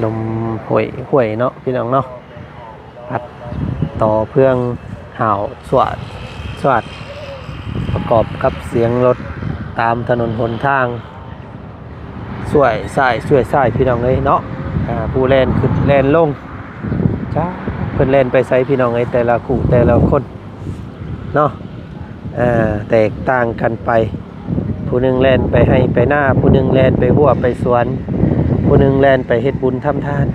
ລົມຫ້ວຍຫ້ວຍເນາະ ພີ່ນ້ອງເນາະ ພັດຕໍ່ເຟືອງ ຫ້າວສວດສວດ ປະກອບກັບສຽງລົດຕາມຖະໜົນຫົນທາງ ສວຍສາຍ ສວຍສາຍ ພີ່ນ້ອງເອີຍເນາະ. ອ່າ ຜູ້ແລ່ນຂຶ້ນແລ່ນລົງ ຈັກເພິ່ນແລ່ນໄປໃສ ພີ່ນ້ອງເອີຍ ແຕ່ລະຄູ່ແຕ່ລະຄົນເນາະ ເອີ ແຕກຕ່າງກັນໄປ. ຜູ້ໜຶ່ງແລ່ນໄປໄຮ່ໄປນາ ຜູ້ໜຶ່ງແລ່ນໄປຮົ້ວໄປສວນ ຜູ້ໜຶ່ງແລ່ນໄປເຮັດບຸນທຳທານ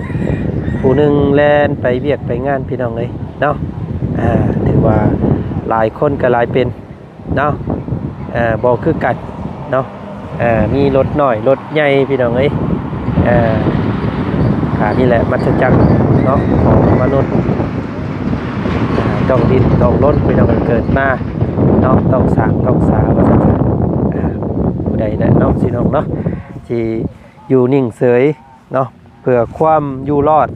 ຜູ້ໜຶ່ງແລ່ນໄປວຽກໄປງານ ພີ່ນ້ອງເອີຍເນາະ. ອ່າ ຖືວ່າຫຼາຍຄົນກໍຫຼາຍເປັນເນາະ ເອີ ບໍ່ຄືກັນເນາະ ເອີ ມີລົດນ້ອຍລົດໃຫຍ່ ພີ່ນ້ອງເອີຍ. ເອີ ອ່າ ນີ້ແຫຼະ ມາສະຈັນເນາະ ຂອງມະນຸດ ອ່າ ຕ້ອງດີ້ນຕ້ອງລົນ ພີ່ນ້ອງເອີຍ ເກີດມາເນາະ ຕ້ອງສ້າງຕ້ອງສາ ວ່າຊັ້ນຊະ. ອ່າ ຜູ້ໃດແຫຼະເນາະ ພີ່ນ້ອງເນາະ ທີ່ຢູ່ນິ່ງເສີຍເນາະ ເພື່ອຄວາມຢູ່ລອດ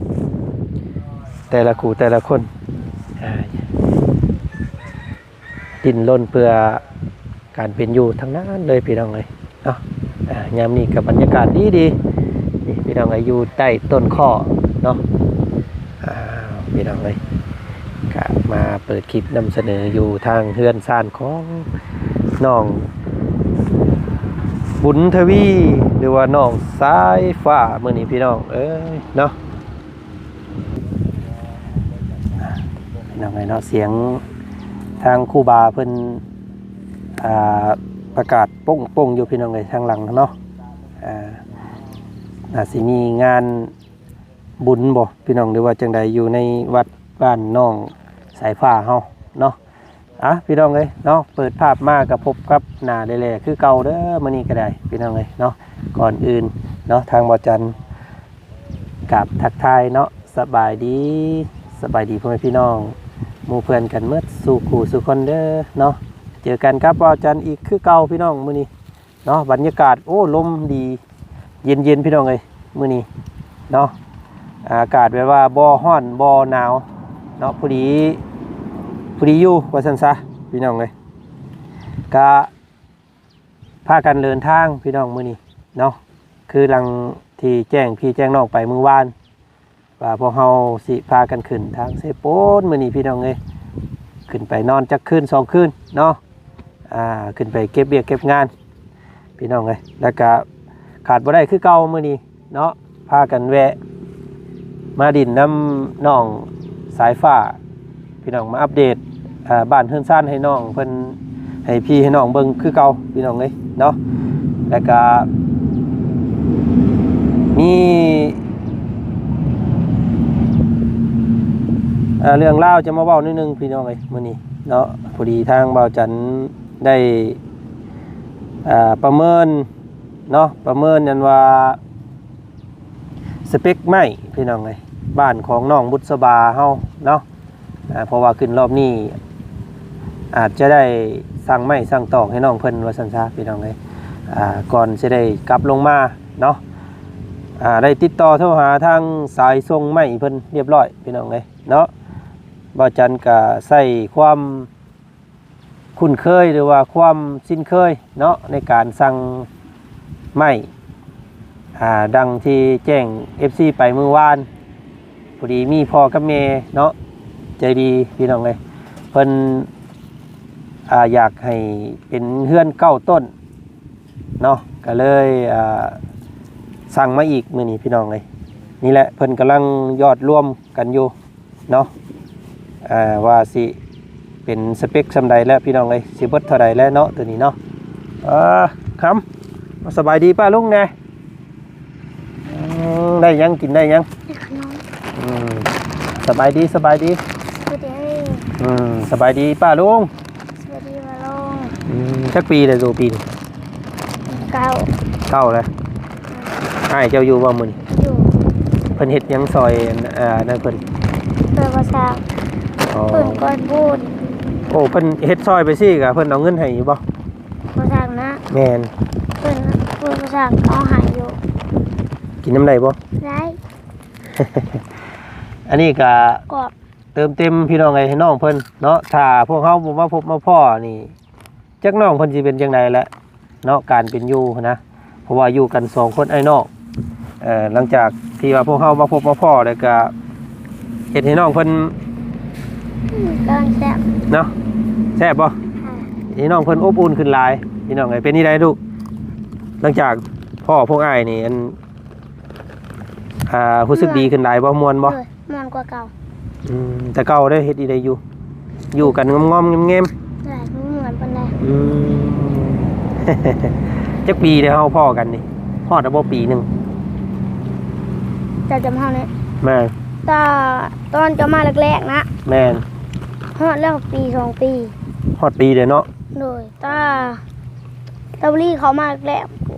ແຕ່ລະຄູ່ແຕ່ລະຄົນ ອ່າ ດີ້ນລົນເພື່ອການເປັນຢູ່ທັງນັ້ນເລີຍ ພີ່ນ້ອງເອີຍເນາະ. ອ່າ ຍາມນີ້ກໍບັນຍາກາດດີໆ ນີ້ ພີ່ນ້ອງເອີຍ ຢູ່ໃຕ້ຕົ້ນຄໍ້ເນາະ. ອ່າ ພີ່ນ້ອງເອີຍ ກະມາເປີດຄລິບນຳສະເໜີຢູ່ທາງເຮືອນຊານຂອງນ້ອງບຸນທະວີ ຫຼືວ່ານ້ອງສາຍຟ້າ ມື້ນີ້ ພີ່ນ້ອງເອີຍເນາະ. ພີ່ນ້ອງເອີຍເນາະ ສຽງທາງຄູບາເພິ່ນ ອ່າ ປະກາດໂປ່ງໆຢູ່ ພີ່ນ້ອງເອີຍ ທາງຫຼັງເນາະ. ອ່າ ໜ້າຊິມີງານບຸນບໍ ພີ່ນ້ອງ ຫຼືວ່າຈັ່ງໃດ ຢູ່ໃນວັດບ້ານນ້ອງສາຍຟ້າເຮົາເນາະ. ອ່ະ ພີ່ນ້ອງເອີຍເນາະ ເປີດພາບມາກໍພົບກັບໜ້າແຫຼ້ໆຄືເກົ່າເດີ ມື້ນີ້ກໍໄດ້ ພີ່ນ້ອງເອີຍເນາະ. ກ່ອນອື່ນເນາະ ທາງບ່າວຈັນກາບທັກທາຍເນາະ ສະບາຍດີ ສະບາຍດີພໍ່ແມ່ພີ່ນ້ອງ ໝູ່ເພື່ອນກັນໝົດສູ່ຄູ່ສູ່ຄົນເດີເນາະ. ເຈີກັນກັບບ່າວຈັນອີກຄືເກົ່າ ພີ່ນ້ອງ ມື້ນີ້ເນາະ. ບັນຍາກາດ ໂອ້ ລົມດີ ເຢັນໆ ພີ່ນ້ອງເອີຍ ມື້ນີ້ເນາະ. ອາກາດແບບວ່າບໍ່ຮ້ອນບໍ່ໜາວເນາະ ພໍດີ ພໍດີຢູ່ ວ່າຊັ້ນຊະ ພີ່ນ້ອງເອີຍ. ກະພາກັນເດີນທາງ ພີ່ນ້ອງ ມື້ນີ້ເນາະ ຄືຫຼັງທີ່ແຈ້ງພີ່ແຈ້ງນ້ອງໄປມື້ວານ ວ່າພວກເຮົາຊິພາກັນຂຶ້ນທາງເຊໂປນ ມື້ນີ້ ພີ່ນ້ອງເອີຍ ຂຶ້ນໄປນອນຈັກຄືນສອງຄືນເນາະ. ອ່າ ຂຶ້ນໄປເກັບວຽກເກັບງານ ພີ່ນ້ອງເອີຍ. ແລ້ວກະຂາດບໍ່ໄດ້ຄືເກົ່າ ມື້ນີ້ເນາະ ພາກັນແວະມາດິນນຳນ້ອງສາຍຟ້າ ພີ່ນ້ອງ ມາອັບເດດ ອ່າ ບ້ານເຮືອນຊານໃຫ້ນ້ອງເພິ່ນ ໃຫ້ພີ່ໃຫ້ນ້ອງເບິ່ງຄືເກົ່າ ພີ່ນ້ອງເອີຍເນາະ. ແລ້ວກະມີ ເອີ ເລື່ອງລາວຈະມາເວົ້າໜ້ອຍໜຶ່ງ ພີ່ນ້ອງເອີຍ ມື້ນີ້ເນາະ. ພໍດີທາງບ່າວຈັນໄດ້ ເອີ ປະເມີນເນາະ ປະເມີນອັນວ່າ ສະເປັກໄມ້ ພີ່ນ້ອງເອີຍ ບ້ານຂອງນ້ອງບຸດສະບາເຮົາເນາະ. ອ່າ ເພາະວ່າຂຶ້ນຮອບນີ້ອາດຈະໄດ້ສັ່ງໄມ້ສັ່ງຕອກໃຫ້ນ້ອງເພິ່ນ ວ່າຊັ້ນຊະ ພີ່ນ້ອງເອີຍ. ອ່າ ກ່ອນຊິໄດ້ກັບລົງມາເນາະ ອ່າ ໄດ້ຕິດຕໍ່ໂທຫາທາງສາຍສົ່ງໄມ້ເພິ່ນຮຽບຮ້ອຍ ພີ່ນ້ອງເອີຍເນາະ. ບ່າວຈັນກະໃຊ້ຄວາມ ຄຸ້ນເຄີຍ ຫຼືວ່າຄວາມຊິນເຄີຍເນາະ ໃນການສັ່ງໄມ້ ອ່າ ດັ່ງທີ່ແຈ້ງເອັຟຊີໄປມື້ວານ. ພໍດີມີພໍ່ກັບແມ່ເນາະ ໃຈດີ ພີ່ນ້ອງເອີຍ ເພິ່ນ ອ່າ ຢາກໃຫ້ເປັນເຮືອນເກົ້າຕົ້ນເນາະ ກະເລີຍ ອ່າ ສັ່ງມາອີກມື້ນີ້ ພີ່ນ້ອງເອີຍ. ນີ້ແຫຼະ ເພິ່ນກຳລັງຍອດລວມກັນຢູ່ ເນາະ ເອີ ວ່າຊິເປັນສະເປັກສ່ຳໃດແລ້ວ ພີ່ນ້ອງເອີຍ ຊິເບິດເທົ່າໃດແລ້ວເນາະ ໂຕນີ້ເນາະ. ເອີ ຄຳ ສະບາຍດີປ້າລຸງແດ່. ອືມ ໄດ້ຫຍັງກິນ ໄດ້ຫຍັງ? ໄດ້ຂະໜົມ. ອືມ ສະບາຍດີ ສະບາຍດີ. ສະບາຍດີ. ອືມ ສະບາຍດີປ້າລຸງ. ສະບາຍດີປ້າລຸງ. ອືມ ຈັກປີແລ້ວໂຕປີນີ້? ເກົ້າ. ເກົ້າແລ້ວ. ອືມ ອ້າຍເຈົ້າຢູ່ບໍ່ມື້ນີ້? ຢູ່. ເພິ່ນເຮັດຫຍັງຊ່ອຍ ອັນ ອັນນັ້ນເພິ່ນ? ຊ່ອຍກໍ່ສ້າງ. ອໍ ເພິ່ນກ່ອນປູນ. ໂອ້ ເພິ່ນເຮັດຊ່ອຍໄປຊີ້ກະ ເພິ່ນເອົາເງິນໃຫ້ຢູ່ບໍ່? ກໍ່ສ້າງນະ? ແມ່ນ. ເພິ່ນ ຜູ້ກໍ່ສ້າງເອົາໃຫ້ຢູ່. ກິນນຳໄດ້ບໍ່? ໄດ້. ອັນນີ້ກະ ກອບ ເຕີມເຕັມ ພີ່ນ້ອງເອີຍ ໃຫ້ນ້ອງເພິ່ນເນາະ. ຖ້າພວກເຮົາບໍ່ມາພົບມາພໍ້ນີ້ ຈັກນ້ອງເພິ່ນຊິເປັນຈັ່ງໃດແຫຼະເນາະ ການເປັນຢູ່ຫັ້ນນະ. ເພາະວ່າຢູ່ກັນສອງຄົນອ້າຍນ້ອງ ເອີ ຫຼັງຈາກທີ່ວ່າພວກເຮົາມາພົບມາພໍ້ ແລ້ວກະເຮັດໃຫ້ນ້ອງເພິ່ນ ອືມ ກຳລັງແຊບເນາະ ແຊບບໍ່? ອ່າ ເຮັດໃຫ້ນ້ອງເພິ່ນອົບອຸ່ນຂຶ້ນຫຼາຍ ພີ່ນ້ອງເອີຍ. ເປັນຈັ່ງໃດລູກ ຫຼັງຈາກພໍ້ພວກອ້າຍນີ້ ອັນ ອ່າ ຮູ້ສຶກດີຂຶ້ນຫຼາຍບໍ່? ມ່ວນບໍ່? ໂດຍ ມ່ວນກວ່າເກົ່າ. ອືມ ແຕ່ເກົ່າໄດ້ເຮັດອີ່ໃດຢູ່ ຢູ່ກັນງອມໆແງມໆ ຫຼາຍບໍ່ມ່ວນປານໃດ. ອືມ ຈັກປີແລ້ວເຮົາພໍ້ກັນນີ້? ຮອດແລ້ວບໍ່ປີໜຶ່ງ? ເຈົ້າຈຳເຮົາແດ່. ແມ່ນ. ຕາ ຕອນເຈົ້າມາແລກໆນະ. ແມ່ນ. ຮອດແລ້ວປີສອງປີ. ຮອດປີເດ້ເນາະ. ໂດຍ. ຕາ ຕາບໍລີເຂົ້າມາແລກໆ ໂອ້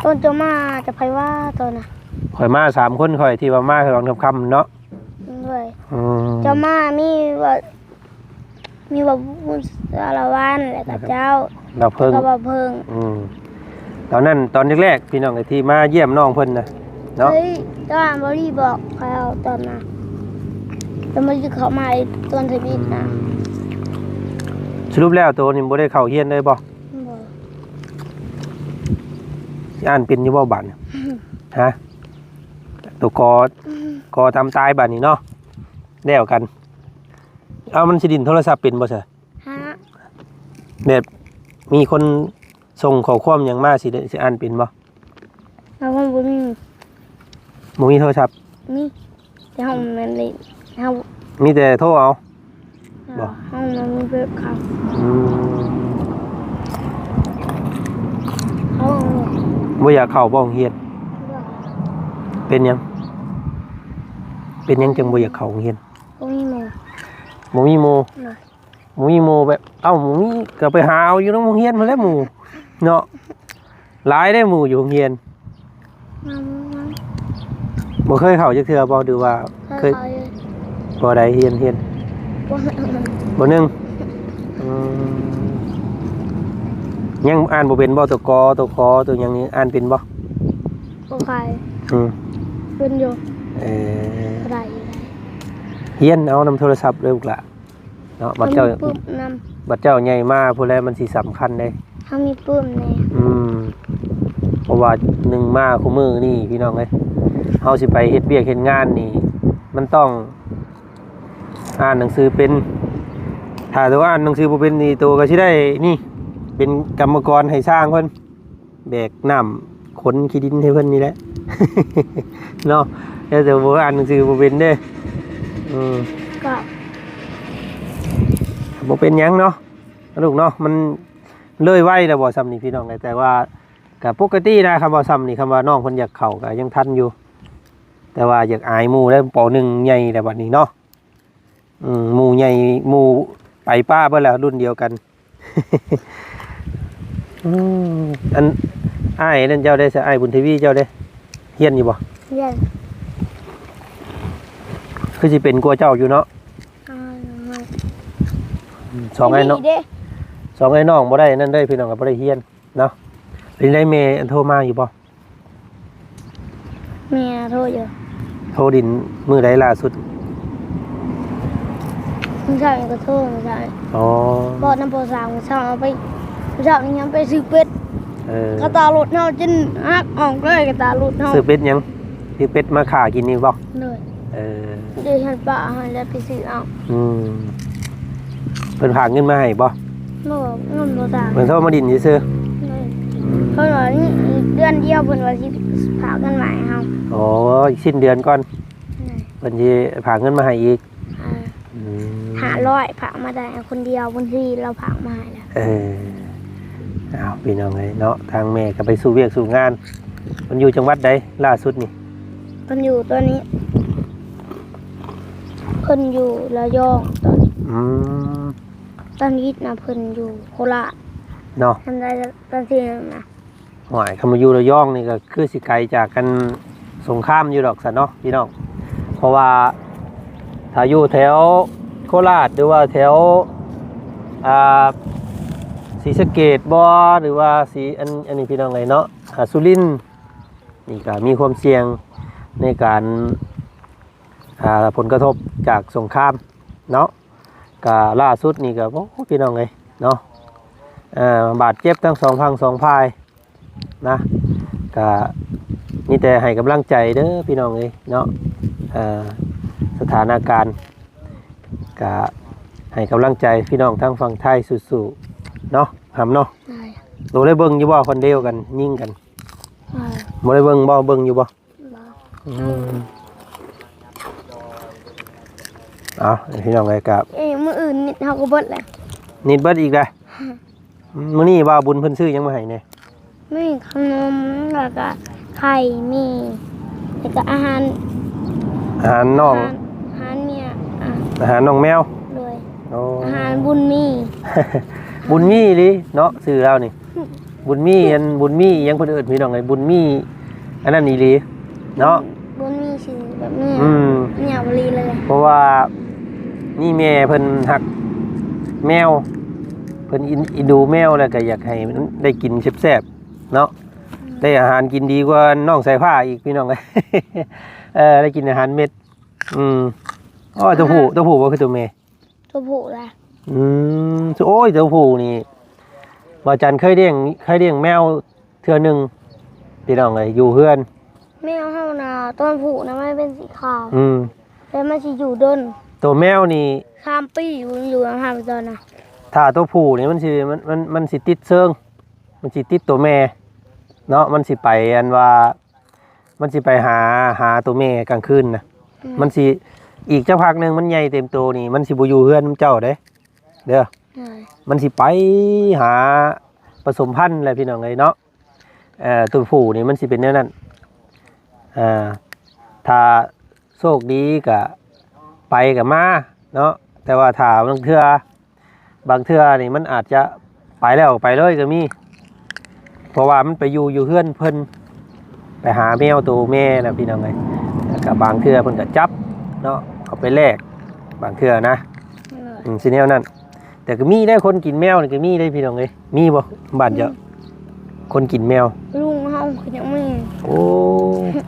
ຕອນເຈົ້າມາຈະໃຜວ່າຕອນນະ? ຂ້ອຍມາສາມຄົນຂ້ອຍ ທີ່ວ່າມາຕອນຄ່ຳໆເນາະ. ໂດຍ. ອືມ ເຈົ້າມາມີວ່າ ມີວ່າບຸນສາລະວັນ ແລ້ວກະເຈົ້າ ລາວເພິ່ງ ແລ້ວກະບ່າວເພິ່ງ. ອືມ ຕອນນັ້ນຕອນແລກໆ ພີ່ນ້ອງເອີຍ ທີ່ມາຢ້ຽມນ້ອງເພິ່ນນະເນາະ. ເຮີ້ຍ ຕອນບໍລີບອກເຂົາຕອນນະ ຕອນບໍລີເຂົ້າມາຕອນທຳອິດນະ. ອືມ ສະຫຼຸບແລ້ວໂຕນີ້ບໍ່ໄດ້ເຂົ້າຮຽນເລີຍບໍ່? ບໍ່. ຊິອ່ານເປັນຢູ່ບໍ່ບາດນີ້? ຮະ? ໂຕກໍ ອືມ ກໍຕາມຕາຍບາດນີ້ເນາະ ແລ້ວກັນ. ເອົາ ມັນຊິຫຼິ້ນໂທລະສັບເປັນບໍ່ຊະ? ຮະ? ແບບມີຄົນສົ່ງຂໍ້ຄວາມຫຍັງມາ ຊິໄດ້ ຊິອ່ານເປັນບໍ່? ເຮົາບໍ່ມີ. ບໍ່ມີໂທລະສັບ? ມີ ແຕ່ເຮົາແມ່ນເລີຍ ເຮົາມີແຕ່ໂທເອົາ. ບໍ່ ເຮົາບໍ່ມີເບີເຂົາ. ອືມ ເຮົາບໍ່ຢາກເຂົ້າບໍ່ໂຮງຮຽນ? ບໍ່. ເປັນຫຍັງ? ເປັນຫຍັງຈຶ່ງບໍ່ຢາກເຂົ້າໂຮງຮຽນ? ບໍ່ມີໝູ່. ບໍ່ມີໝູ່? ໂດຍ. ບໍ່ມີໝູ່ແບບ ເອົ້າ ບໍ່ມີກໍໄປຫາເອົາຢູ່ນຳໂຮງຮຽນພຸ້ນແຫຼະໝູ່ເນາະ. ຫຼາຍເດ້ໝູ່ຢູ່ໂຮງຮຽນ. ອືມ ບໍ່ເຄີຍເຂົ້າຈັກເທື່ອບໍ່ ຫຼືວ່າເຄີຍ? ເຄີຍເຂົ້າຢູ່. ປ.ໃດຮຽນ ຮຽນ? ປ.ໜຶ່ງ. ປ.ໜຶ່ງ. ອືມ ຍັງອ່ານບໍ່ເປັນບໍ່? ຕົວ ກ ຕົວ ຂ ຕົວຫຍັງນີ້ອ່ານເປັນບໍ່? ບໍ່ຄ່ອຍ. ອືມ ເປັນຢູ່. ເອີ ໄດ້ ຮຽນເອົານຳໂທລະສັບເດີ້ລູກຫຼ້າ. ເນາະ ບັດເຈົ້າ ເຮົາມີປຶ້ມນຳ ບັດເຈົ້າໃຫຍ່ມາພຸ້ນແຫຼະ ມັນຊິສຳຄັນເດ້ ເຮົາມີປຶ້ມແດ່. ອືມ ເພາະວ່າໜຶ່ງມາຄູ່ມື້ນີ້ພີ່ນ້ອງເອີຍ ເຮົາຊິໄປເຮັດວຽກເຮັດງານນີ້ ມັນຕ້ອງອ່ານໜັງສືເປັນ. ຖ້າໂຕອ່ານໜັງສືບໍ່ເປັນນີ້ ໂຕກໍຊິໄດ້ນີ້ ເປັນກຳມະກອນໃຫ້ຊ່າງເພິ່ນ ແບກນ້ຳຂົນຂີ້ດິນໃຫ້ເພິ່ນນີ້ແຫຼະເນາະ. ແຕ່ ແຕ່ບໍ່ອ່ານໜັງສືບໍ່ເປັນເດ້. ອືມ ກໍບໍ່ເປັນຫຍັງເນາະລູກເນາະ. ມັນເລີຍໄວແລ້ວບໍ່ຊ່ຳນີ້ພີ່ນ້ອງເອີຍ ແຕ່ວ່າກໍປົກກະຕິນະ. ຄຳວ່າຊ່ຳນີ້ ຄຳວ່ານ້ອງເພິ່ນຢາກເຂົ້າກໍຍັງທັນຢູ່ ແຕ່ວ່າຢາກອາຍໝູ່ແລ້ວ ປໍໜຶ່ງໃຫຍ່ແລ້ວບັດນີ້ເນາະ. ອືມ ໝູ່ໃຫຍ່ ໝູ່ໄປປ້າເບິດແລ້ວ ລຸ້ນດຽວກັນ. ອືມ ອັນອ້າຍນັ້ນເຈົ້າເດ້ຊະ ອ້າຍບຸນທະວີເຈົ້າເດ້ ຮຽນຢູ່ບໍ່? ຮຽນ. ຄືຊິເປັນກວ່າເຈົ້າຢູ່ເນາະ. ອືມ ສອງອ້າຍນ້ອງ ສອງອ້າຍນ້ອງບໍ່ໄດ້ນັ້ນເດ້ພີ່ນ້ອງ ກໍບໍ່ໄດ້ຮຽນເນາະ. ເປັນໄດແມ່ໂທມາຢູ່ບໍ່? ແມ່ໂທຢູ່. ໂທດິນມື້ໃດລ່າສຸດ? ມື້ເຊົ້ານີ້ກໍໂທມື້ເຊົ້າ. ອໍ ເວົ້ານຳພໍ່ສາວມື້ເຊົ້າ ເອົາໄປ ມື້ເຊົ້ານີ້ເຮົາໄປຊື້ເປັດ. ເອີ ກະຕາລົດເຮົາຈົນຫັກອອກເລີຍ ກະຕາລົດເຮົາ. ຊື້ເປັດຫຍັງ? ຊື້ເປັດມາຂ້າກິນນີ້ບໍ່? ໂດຍ. ເອີ ໄດ້ຫັນປາຫັ້ນແຫຼະໄປຊື້ເອົາ. ອືມ ເພິ່ນຝາກເງິນມາໃຫ້ບໍ່? ບໍ່ ເງິນບໍ່ຕາຍ ເພິ່ນໂທມາດິນຊື່ໆ. ໂດຍ. ອືມ ເພິ່ນວ່ານີ້ອີກເດືອນດຽວ ເພິ່ນວ່າຊິຝາກເງິນມາໃຫ້ເຮົາ. ອໍ ອີກສິ້ນເດືອນກ່ອນ. ໂດຍ. ເພິ່ນຊິຝາກເງິນມາໃຫ້ອີກ. ອ່າ ອືມ ຫ້າຮ້ອຍ ຝາກມາໄດ້ຄົນດຽວ ບາງທີລາວຝາກມາໃຫ້ແລ້ວ. ເອີ ເອົາ ພີ່ນ້ອງເອີຍເນາະ ທາງແມ່ກໍໄປສູ່ວຽກສູ່ງານ. ເພິ່ນຢູ່ຈັງຫວັດໃດລ່າສຸດນີ້? ເພິ່ນຢູ່ຕອນນີ້ ເພິ່ນຢູ່ລະຍອງຕອນນີ້. ອືມ ຕອນນີ້ນະ ເພິ່ນຢູ່ໂຄລາດເນາະ. ມັນໄດ້ຕອນທີ່ນະ ຫ້ວຍ ຄັນວ່າຢູ່ລະຍອງນີ້ກໍຄືຊິໄກຈາກກັນສົງຄາມຢູ່ດອກຊັ້ນເນາະພີ່ນ້ອງ. ເພາະວ່າຖ້າຢູ່ແຖວໂຄລາດ ຫຼືວ່າແຖວ ອ່າ ສີສະເກດບໍ ຫຼືວ່າສີ ອັນ ອັນນີ້ພີ່ນ້ອງເອີຍເນາະ ອ່າ ສຸລິນ ນີ້ກໍມີຄວາມສ່ຽງໃນການ ອ່າ ຜົນກະທົບຈາກສົງຄາມເນາະ. ກະລ່າສຸດນີ້ກະ ໂອ້ ພີ່ນ້ອງເອີຍເນາະ ເອີ ບາດເຈັບທັງສອງຝັ່ງສອງຝ່າຍນະ ກະ ມີແຕ່ໃຫ້ກຳລັງໃຈເດີພີ່ນ້ອງເອີຍເນາະ. ເອີ ສະຖານະການກະໃຫ້ກຳລັງໃຈພີ່ນ້ອງທາງຝັ່ງໄທສູ້ໆເນາະ ຫຳເນາະ. ໂດຍ ໂຕໄດ້ເບິ່ງຢູ່ບໍ່ ຄົນດຽວກັນຍິງກັນ? ໂດຍ ບໍ່ໄດ້ເບິ່ງບໍ່? ເບິ່ງຢູ່ບໍ່? ບໍ່. ອືມ ເອົາ ພີ່ນ້ອງເອີຍ ກະ ເອີຍ ມື້ອື່ນນິດເຮົາກໍເບິດແລ້ວ ນິດເບິດອີກແລ້ວ. ມື້ນີ້ບ່າວບຸນເພິ່ນຊື້ຫຍັງມາໃຫ້ແດ່? ມີຂະໜົມ ແລ້ວກະໄຂ່ ມີ ແລ້ວກະອາຫານ ອາຫານນ້ອງ ອາຫານ ອາຫານເມຍ ອາ ອາຫານນ້ອງແມວ. ໂດຍ ໂອ້ ອາຫານບຸນມີ ບຸນມີອີ່ຫຼີເນາະ ຊື່ລາວນີ້ ບຸນມີ ອັນບຸນມີຫຍັງເພິ່ນເອີ້ນ ພີ່ນ້ອງເອີຍ ບຸນມີ ອັນນັ້ນອີ່ຫຼີເນາະ ບຸນມີຊື່ແບບນີ້ ອືມ ຍາວອີ່ຫຼີເລີຍ. ເພາະວ່າມີແມ່ເພິ່ນຮັກແມວ ເພິ່ນເອັນ ເອັນດູແມວ ແລ້ວກໍຢາກໃຫ້ມັນໄດ້ກິນແຊບໆເນາະ ອືມ ໄດ້ອາຫານກິນດີກວ່ານ້ອງສາຍຟ້າອີກ ພີ່ນ້ອງເອີຍ ເອີ ໄດ້ກິນອາຫານເມັດ. ອືມ ໂອ້ຍ ໂຕຜູ້ ໂຕຜູ້ບໍ່ຄືໂຕແມ່? ໂຕຜູ້ລະ. ອືມ ໂອ້ຍ ໂຕຜູ້ນີ້ ບ່າວຈັນເຄີຍລ້ຽງ ເຄີຍລ້ຽງແມວເທື່ອໜຶ່ງ ພີ່ນ້ອງເອີຍ ຢູ່ເຮືອນ. ແມວເຮົານະ ຕອນຜູ້ນະ ມັນເປັນສີຂາວ ອືມ ແຕ່ມັນຊິຢູ່ດົນ. ໂຕແມວນີ້ ສາມປີຢູ່ ຢູ່ນຳເຮົາຕອນນະ. ຖ້າໂຕຜູ້ນີ້ມັນຊິ ມັນ ມັນ ມັນຊິຕິດເຊີງ ມັນຊິຕິດໂຕແມ່ເນາະ ມັນຊິໄປ ອັນວ່າ ມັນຊິໄປຫາ ຫາໂຕແມ່ກາງຄືນນະ ອືມ ມັນຊິ ອີກຈັກພັກໜຶ່ງມັນໃຫຍ່ເຕັມໂຕນີ້ ມັນຊິບໍ່ຢູ່ເຮືອນນຳເຈົ້າເດ້ ເດີ ໂດຍ ມັນຊິໄປຫາປະສົມພັນແຫຼະ ພີ່ນ້ອງເອີຍເນາະ. ເອີ ໂຕຜູ້ນີ້ມັນຊິເປັນແນວນັ້ນ ເອີ ຖ້າໂຊກດີກະໄປກະມາເນາະ ແຕ່ວ່າຖ້າບາງເທື່ອ ບາງເທື່ອນີ້ມັນອາດຈະໄປແລ້ວໄປເລີຍກໍມີ ເພາະວ່າມັນໄປຢູ່ ຢູ່ເຮືອນເພິ່ນ ໄປຫາແມວໂຕແມ່ນະ ພີ່ນ້ອງເອີຍ ແລ້ວກໍບາງເທື່ອເພິ່ນກໍຈັບເນາະ ເອົາໄປແລກ ບາງເທື່ອນະ ເອີ ອືມ ຊິແນວນັ້ນ. ແຕ່ກໍມີເດ້ ຄົນກິນແມວນີ້ກໍມີເດ້ ພີ່ນ້ອງເອີຍ ມີບໍ່ບ້ານເຈົ້າ? ອືມ ຄົນກິນແມວ ລຸງເຮົາກໍຍັງມີ. ໂອ້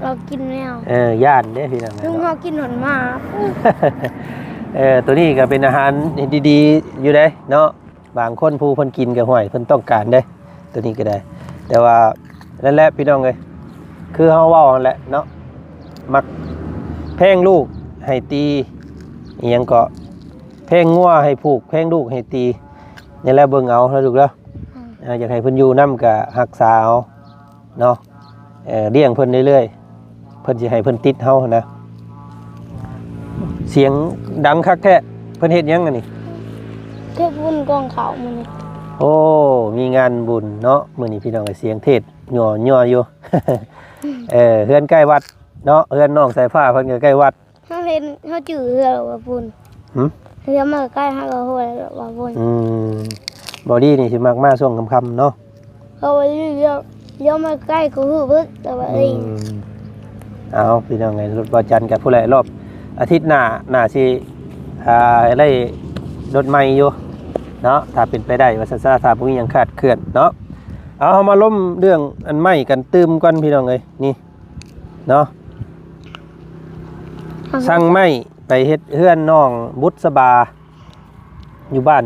ລາວກິນແມວ ເອີ ຢ້ານເດ້ພີ່ນ້ອງເອີຍ ລຸງເຮົາກິນຮອດໝາ. ເອີ ໂຕນີ້ກໍເປັນອາຫານດີໆຢູ່ເດ້ເນາະ ບາງຄົນຜູ້ເພິ່ນກິນກໍ ຫ້ວຍ ເພິ່ນຕ້ອງການເດ້ ໂຕນີ້ກໍໄດ້. ແຕ່ວ່ານັ້ນແຫຼະພີ່ນ້ອງເອີຍ ຄືເຮົາເວົ້າຫັ້ນແຫຼະເນາະ ມັກແພງລູກໃຫ້ຕີ ອີ່ຫຍັງເກາະ ແພງງົວໃຫ້ຜູກ ແພງລູກໃຫ້ຕີ ນີ້ແຫຼະ ເບິ່ງເອົາເດີລູກເດີ. ອືມ ເອີ ຢາກໃຫ້ເພິ່ນຢູ່ນຳກໍຮັກສາເອົາເນາະ ເອີ ລ້ຽງເພິ່ນເລື້ອຍໆ ເພິ່ນຊິໃຫ້ເພິ່ນຕິດເຮົາຫັ້ນນະ. ສຽງດັງຄັກແທ້ ເພິ່ນເຮັດຫຍັງອັນນີ້? ເຮັດບຸນກອງເຂົ້າມື້ນີ້. ໂອ້ ມີງານບຸນເນາະ ມື້ນີ້ພີ່ນ້ອງເອີຍ ສຽງເທດຍົວໆຢູ່. ເອີ ເຮືອນໃກ້ວັດເນາະ ເຮືອນນ້ອງສາຍຟ້າເພິ່ນກໍໃກ້ວັດ. ເຮົາເຫັນ ເຮົາຈື່ເຮືອນວ່າພຸ້ນ. ຫື? ເຮືອນມາໃກ້ເຮົາກໍຮູ້ແລ້ວວ່າພຸ້ນ. ອືມ ບອດີ້ນີ້ຊິມັກມາຊ່ວງຄ່ຳໆເນາະ. ເພາະວ່າລ້ຽວ ລ້ຽວມາໃກ້ກໍຮູ້ເບິດ ແຕ່ວ່າ ອືມ ເອີຍ ເອົາ ພີ່ນ້ອງເອີຍ ລົດບ່າວຈັນກັບຜູ້ໃດ ລອບອາທິດໜ້າ ໜ້າຊິ ອ່າ ໄດ້ລົດໃໝ່ຢູ່ເນາະ ຖ້າເປັນໄປໄດ້ວ່າຊັ້ນຊະ ຖ້າບໍ່ມີຫຍັງຄາດເຄື່ອນເນາະ. ເອົາ ເຮົາມາລົມເລື່ອງອັນໄມ້ກັນຕື່ມກ່ອນ ພີ່ນ້ອງເອີຍ ນີ້ເນາະ ເອົາ ສັ່ງໄມ້ໄປເຮັດເຮືອນນ້ອງບຸດສະບາ ຢູ່ບ້ານ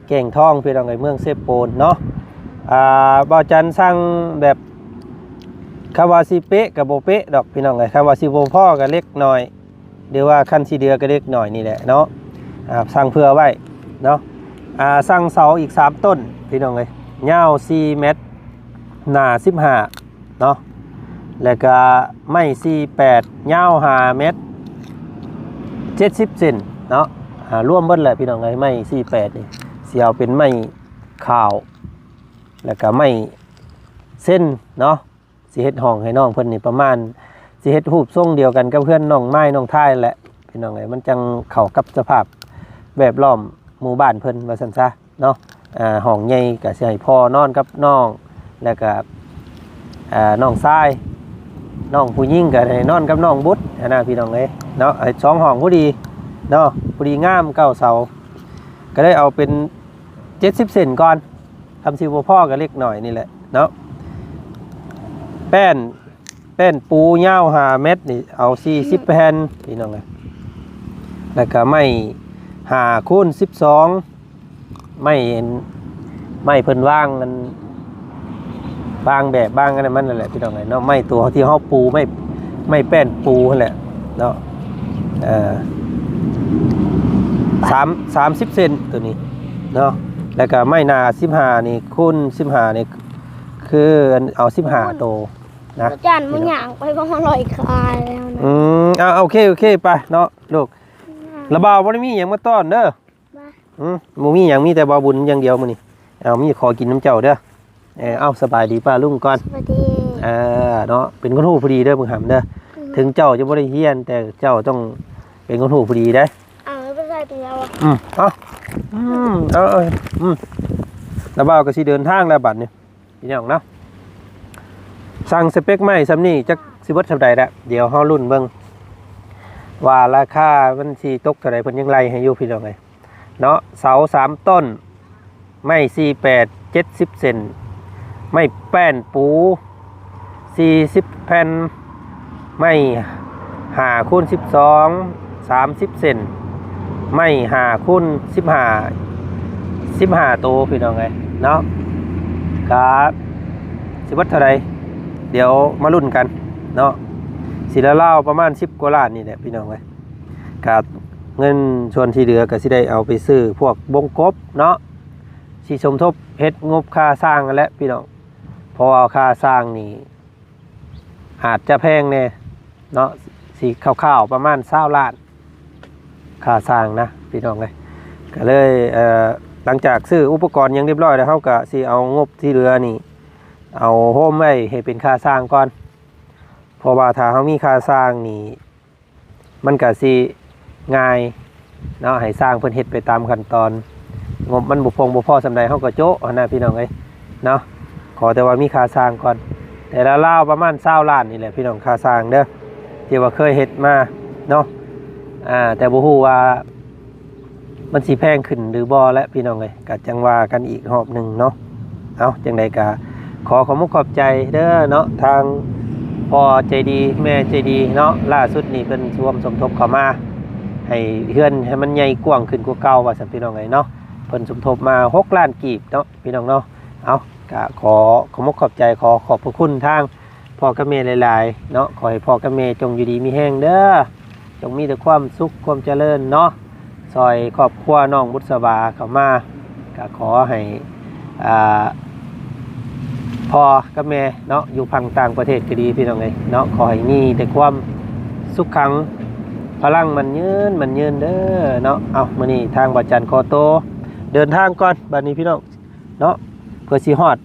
ແກ້ງທອງ ພີ່ນ້ອງເອີຍ ເມືອງເຊໂປນເນາະ. ອ່າ ບ່າວຈັນສັ່ງແບບ ຄຳວ່າຊິເປະກໍບໍ່ເປະດອກ ພີ່ນ້ອງເອີຍ ຄຳວ່າຊິບໍ່ພໍກໍເລັກນ້ອຍ ຫຼືວ່າຄັນຊິເຫຼືອກໍເລັກນ້ອຍນີ້ແຫຼະເນາະ. ອ່າ ສັ່ງເຜື່ອໄວ້ເນາະ. ອ່າ ສັ່ງເສົາອີກສາມຕົ້ນ ພີ່ນ້ອງເອີຍ ຍາວສີ່ແມັດ ໜາສິບຫ້າເນາະ ແລ້ວກະໄມ້ສີ່ແປດ ຍາວຫ້າແມັດ ເຈັດສິບເຊັນເນາະ. ອ່າ ລວມເບິດແຫຼະ ພີ່ນ້ອງເອີຍ ໄມ້ສີ່ແປດນີ້ ຊິເອົາເປັນໄມ້ຂາວ ແລ້ວກະໄມ້ເຊັນເນາະ. ຊິເຮັດຫ້ອງໃຫ້ນ້ອງເພິ່ນນີ້ປະມານ ຊິເຮັດຮູບຊົງດຽວກັນກັບເຮືອນນ້ອງໄມ້ນ້ອງທ້າຍແຫຼະ ພີ່ນ້ອງເອີຍ ມັນຈັ່ງເຂົ້າກັບສະພາບແວດລ້ອມໝູ່ບ້ານເພິ່ນວ່າຊັ້ນຊະເນາະ. ອ່າ ຫ້ອງໃຫຍ່ກໍຊິໃຫ້ພໍ່ນອນກັບນ້ອງ ແລ້ວກໍ ອ່າ ນ້ອງຊາຍ ນ້ອງຜູ້ຍິງກໍໃຫ້ນອນກັບນ້ອງບຸດຫັ້ນນະ ພີ່ນ້ອງເອີຍເນາະ. ໃຫ້ສອງຫ້ອງພໍດີເນາະ ພໍດີງາມ ເກົ້າເສົາ ກໍໄດ້ເອົາເປັນເຈັດສິບເຊັນກ່ອນ ຄຳຊິບໍ່ພໍກໍເລັກນ້ອຍນີ້ແຫຼະເນາະ. ແປ້ນ ແປ້ນປູຍາວຫ້າແມັດນີ້ ເອົາສີ່ສິບແຜ່ນ ພີ່ນ້ອງເອີຍ ແລ້ວກະໄມ້ຫ້າຄູນສິບສອງ ໄມ້ ໄມ້ເພິ່ນວາງອັນ ບາງແບບບາງອັນນັ້ນມັນນັ້ນແຫຼະພີ່ນ້ອງເອີຍເນາະ ໄມ້ຕົວທີ່ເຮົາປູ ໄມ້ ໄມ້ແປ້ນປູຫັ້ນແຫຼະເນາະ ເອີ ສາມ ສາມສິບເຊັນໂຕນີ້ເນາະ ແລ້ວກໍໄມ້ໜ້າສິບຫ້ານີ້ ຄູນສິບຫ້ານີ້ ຄືເອົາສິບຫ້າໂຕນະ ອາຈານ ມັນຍ່າງໄປບໍ່ຮອດຮ້ອຍຄາແລ້ວນະ ອືມ ເອົາ ໂອເຄ ໂອເຄ ໄປເນາະລູກ ລະບ່າວບໍ່ໄດ້ມີຫຍັງມາຕ້ອນເດີ ມາ ອືມ ບໍ່ມີຫຍັງ ມີແຕ່ບ່າວບຸນຢ່າງດຽວມື້ນີ້ ເອົາ ມີຂໍກິນນຳເຈົ້າເດີ ເອີ ເອົາ ສະບາຍດີປ້າລຸງກ່ອນ ສະບາຍດີ ເອີ ເນາະ ເປັນຄົນຮູ້ຜູ້ດີເດີ ບັງຫຳເດີ ອືມ ເຖິງເຈົ້າຈະບໍ່ໄດ້ຮຽນ ແຕ່ເຈົ້າຕ້ອງເປັນຄົນຮູ້ຜູ້ດີເດ້ ເອົາ ໄປໃສ່ຕົວ ອືມ ເອົາ ອືມ ເອົາ ເອົາ ອືມ ລະບ່າວກໍຊິເດີນທາງແລ້ວບັດນີ້ ພີ່ນ້ອງເນາະ ສັ່ງສະເປັກໄມ້ຊ່ຳນີ້ ຈັກຊິເບິດຊ່ຳໃດລະ ດຽວເຮົາລຸ້ນເບິ່ງວ່າລາຄາມັນຊິຕົກເທົ່າໃດ ເພິ່ນຍັງໄລ່ໃຫ້ຢູ່ ພີ່ນ້ອງເອີຍເນາະ ເສົາສາມຕົ້ນ ໄມ້ສີ່ແປດ ເຈັດສິບເຊັນ ໄມ້ແປ້ນປູ ສີ່ສິບແຜ່ນ ໄມ້ຫ້າຄູນສິບສອງ ສາມສິບເຊັນ ໄມ້ຫ້າຄູນສິບຫ້າ ສິບຫ້າໂຕ ພີ່ນ້ອງເອີຍເນາະ ກະຊິເບິດເທົ່າໃດ ດຽວມາລຸ້ນກັນເນາະ ຊິລາວໆປະມານສິບກວ່າລ້ານນີ້ແຫຼະ ພີ່ນ້ອງເອີຍ ກະເງິນສ່ວນທີ່ເຫຼືອກະຊິໄດ້ເອົາໄປຊື້ພວກບົງກົບເນາະ ຊິສົມທົບເຮັດງົບຄ່າສ້າງຫັ້ນແຫຼະ ພີ່ນ້ອງ ເພາະວ່າຄ່າສ້າງນີ້ ອາດຈະແພງແດ່ເນາະ ຊິຄ່າວໆປະມານຊາວລ້ານ ຄ່າສ້າງນະ ພີ່ນ້ອງເອີຍ ກໍເລີຍ ເອີ ຫຼັງຈາກຊື້ອຸປະກອນຫຍັງຮຽບຮ້ອຍແລ້ວ ເຮົາກໍຊິເອົາງົບທີ່ເຫຼືອນີ້ ເອົາໂຮມໄວ້ໃຫ້ເປັນຄ່າສ້າງກ່ອນ ເພາະວ່າຖ້າເຮົາມີຄ່າສ້າງນີ້ ມັນກະຊິງ່າຍເນາະ ໃຫ້ຊ່າງເພິ່ນເຮັດໄປຕາມຂັ້ນຕອນ ງົບມັນບໍ່ພຽງບໍ່ພໍສ່ຳໃດ ເຮົາກໍໂຈະຫັ້ນນະ ພີ່ນ້ອງເອີຍເນາະ ຂໍແຕ່ວ່າມີຄ່າຊ່າງກ່ອນ ແຕ່ລາວໆປະມານຊາວລ້ານນີ້ແຫຼະ ພີ່ນ້ອງ ຄ່າຊ່າງເດີ ທີ່ວ່າເຄີຍເຮັດມາເນາະ ອ່າ ແຕ່ບໍ່ຮູ້ວ່າ ມັນຊິແພງຂຶ້ນຫຼືບໍ່ແຫຼະ ພີ່ນ້ອງເອີຍ ກະຈັ່ງວ່າກັນອີກຮອບໜຶ່ງເນາະ ເອົາ ຈັ່ງໃດກະຂໍຂອບມຸກຂອບໃຈເດີເນາະ ທາງພໍ່ໃຈດີ ແມ່ໃຈດີເນາະ ລ່າສຸດນີ້ເພິ່ນຮ່ວມສົມທົບເຂົ້າມາ ໃຫ້ເຮືອນໃຫ້ມັນໃຫຍ່ກວ້າງຂຶ້ນກວ່າເກົ່າວ່າຊັ້ນ ພີ່ນ້ອງເອີຍເນາະ ເພິ່ນສົມທົບມາຫົກລ້ານກີບເນາະ ພີ່ນ້ອງເນາະ ເອົາ ກະຂໍຂອບມຸກຂອບໃຈ ຂໍຂອບພະຄຸນທາງພໍ່ກັບແມ່ຫຼາຍໆເນາະ ຂໍໃຫ້ພໍ່ກັບແມ່ຈົ່ງຢູ່ດີມີແຮງເດີ ຈົ່ງມີແຕ່ຄວາມສຸກຄວາມຈະເລີນເນາະ ຊ່ອຍຄອບຄົວນ້ອງບຸດສະຫວາເຂົ້າມາ ກໍຂໍໃຫ້ ອ່າ ພໍ່ກັບແມ່ເນາະ ຢູ່ຝັ່ງຕ່າງປະເທດກໍດີ ພີ່ນ້ອງເອີຍເນາະ ຂໍໃຫ້ມີແຕ່ຄວາມສຸກຂັງ ພະລັງໝັ້ນຍືນ ໝັ້ນຍືນເດີເນາະ ເອົາ ມື້ນີ້ທາງບ່າວຈັນຂໍໂຕເດີນທາງກ່ອນ ບັດນີ້ພີ່ນ້ອງເນາະ ເພື່ອຊິຮອດ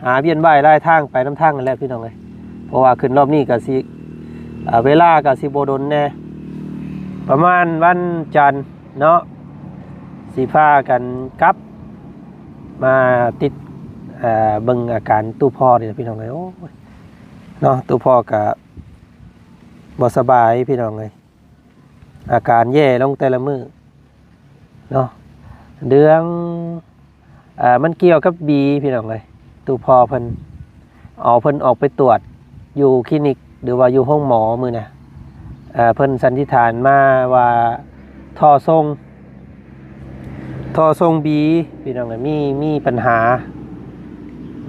ຫາວຽນວ່າຍລາຍທາງໄປນຳທາງນັ້ນແຫຼະ ພີ່ນ້ອງເອີຍ ເພາະວ່າຂຶ້ນຮອບນີ້ກໍຊິ ເວລາກໍຊິບໍ່ດົນແດ່ ປະມານວັນຈັນເນາະ ຊິພາກັນກັບມາຕິດ ເອີ ເບິ່ງອາການຕູ້ພໍ່ນີ້ແຫຼະ ພີ່ນ້ອງເອີຍ ໂອ້ຍ ເນາະ ຕູ້ພໍ່ກໍບໍ່ສະບາຍ ພີ່ນ້ອງເອີຍ ອາການແຍ່ລົງແຕ່ລະມື້ເນາະ ເລື່ອງ ເອີ ມັນກ່ຽວກັບບີ ພີ່ນ້ອງເອີຍ ຕູ້ພໍ່ເພິ່ນ ເອົາເພິ່ນອອກໄປຕວດຢູ່ຄລີນິກ ຫຼືວ່າຢູ່ໂຮງໝໍມື້ນະ ເອີ ເພິ່ນສັນນິຖານມາວ່າທໍ່ສົ່ງ ທໍ່ສົ່ງບີ ພີ່ນ້ອງເອີຍ ມີ ມີບັນຫາ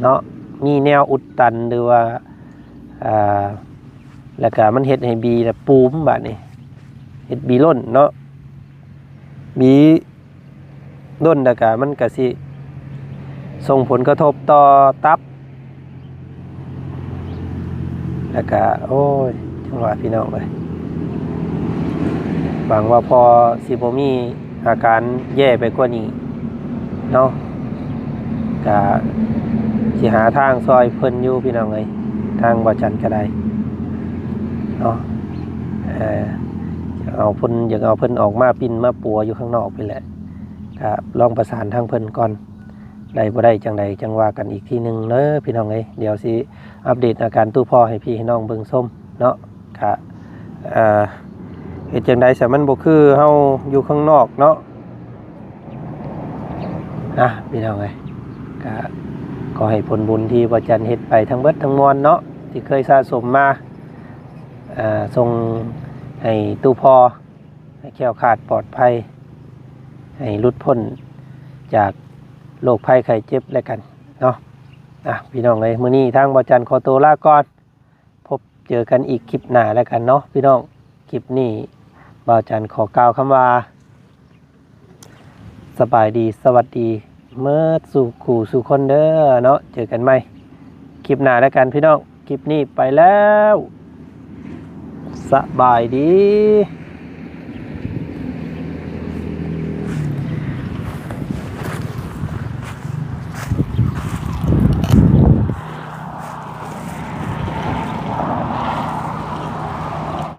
ເນາະ ມີແນວອຸດຕັນ ຫຼືວ່າ ອ່າ ແລ້ວກະມັນເຮັດໃຫ້ບີນະປູມບາດນີ້ ເຮັດບີລົ້ນເນາະ ບີລົ້ນແລ້ວກະມັນກະຊິສົ່ງຜົນກະທົບຕໍ່ຕັບ ແລ້ວກະ ໂອ້ຍ ຈັ່ງວ່າພີ່ນ້ອງເອີຍ ຫວັງວ່າພໍ່ຊິບໍ່ມີ ອາການແຍ່ໄປກວ່ານີ້ເນາະ ກະຊິຫາທາງຊ່ອຍເພິ່ນຢູ່ພີ່ນ້ອງເອີຍ ທາງບ່າວຈັນກໍໄດ້ເນາະ ເອີ ເອົາເພິ່ນ ຢາກເອົາເພິ່ນອອກມາປິ່ນມາປົວຢູ່ຂ້າງນອກພີ້ແຫຼະ ກະລອງປະສານທາງເພິ່ນກ່ອນ ໄດ້ບໍ່ໄດ້ຈັ່ງໃດຈັ່ງວ່າກັນອີກທີໜຶ່ງເດີພີ່ນ້ອງເອີຍ ດຽວຊິອັບເດດອາການຕູ້ພໍ່ໃຫ້ພີ່ໃຫ້ນ້ອງເບິ່ງຊົມເນາະ ກະ ເອີ ເຮັດຈັ່ງໃດຊະ ມັນບໍ່ຄືເຮົາຢູ່ຂ້າງນອກເນາະ ນະ ພີ່ນ້ອງເອີຍ ກະຂໍໃຫ້ຜົນບຸນທີ່ບ່າວຈັນເຮັດໄປທັງເບິດທັງມວນເນາະ ທີ່ເຄີຍສະສົມມາ ເອີ ສົ່ງໃຫ້ຕູ້ພໍ່ ໃຫ້ແຄ້ວຄາດປອດໄພ ໃຫ້ຫຼຸດພົ້ນຈາກໂລກໄພໄຂ້ເຈັບແລ້ວກັນເນາະ ອ່ະ ພີ່ນ້ອງເອີຍ ມື້ນີ້ທາງບ່າວຈັນຂໍໂຕລາກ່ອນ ພົບເຈີກັນອີກຄລິບໜ້າແລ້ວກັນເນາະພີ່ນ້ອງ. ຄລິບນີ້ບ່າວຈັນຂໍກ່າວຄຳວ່າ ສະບາຍດີ ສະຫວັດດີ ເໝິດສູ່ຄູ່ສູ່ຄົນເດີເນາະ. ເຈີກັນໃໝ່ຄລິບໜ້າແລ້ວກັນພີ່ນ້ອງ. ຄລິບນີ້ໄປແລ້ວ ສະບາຍດີ.